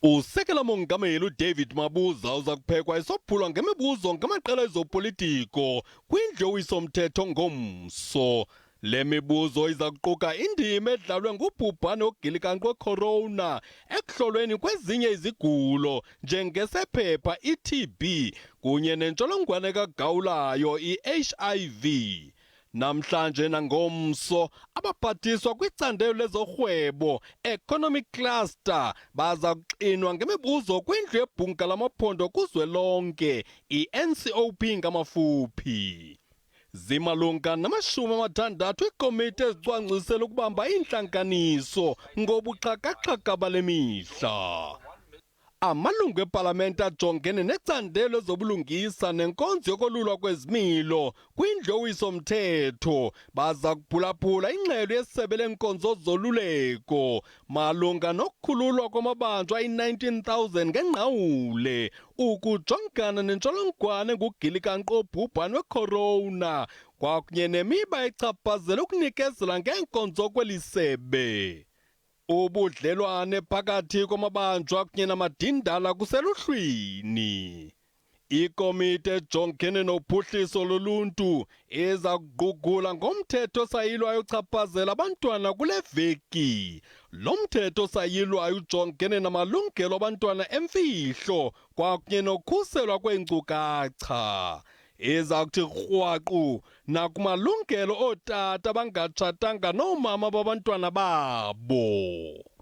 Usekela mongameli uDavid Mabuza uza kuphekwa esophulwa ngemibuzo ngamaqela ezopolitiko kwindlu yowiso-mthetho ngomso. Le mibuzo iza kuquka indima edlalwe ngubhubhane ogilikanqo wekhorona ekuhlolweni kwezinye izigulo njengesephepha i-TB kunye nentsholongwane kagawulayo i-HIV. Namhlanje nangomso abaphathiswa kwicandelo lezorhwebo Economic Cluster baza kuxinwa ngemibuzo kwindlu yebhunga lamaphondo kuzwelonke iNCOP ngamafuphi. Zimalunga nama-60 iikomiti ezicwangcisela ukubamba iintlanganiso ngobuxhakaxhaka bale mihla. Amalungu epalamente ajongene necandelo ezobulungisa nenkonzo yokolulwa kwezimilo kwindlu yowiso-mthetho baza kuphulaphula ingxelo yesebe leenkonzo zoluleko malunga nokukhululwa kwamabanjwa ayi-19,000 ngengqawule ukujongana nentsholongwane engugilikanqo obhubhane wekhorona kwakunye nemiba echaphazela ukunikezela ngeenkonzo kweli sebe. Ubudlelwane phakathi kwamabanjwa kunye namadindala kuseluhlwini. Ikomiti ejongene nophuhliso loluntu iza kugqugula ngomthetho osayilwayo ochaphazela abantwana kule veki. Lo mthetho osayilwayo ujongene namalungelo abantwana emfihlo kwakunye nokhuselwa kweenkcukacha. Iza kuthi krwaqu nakumalungelo ootata abangatshatanga noomama babantwana babo.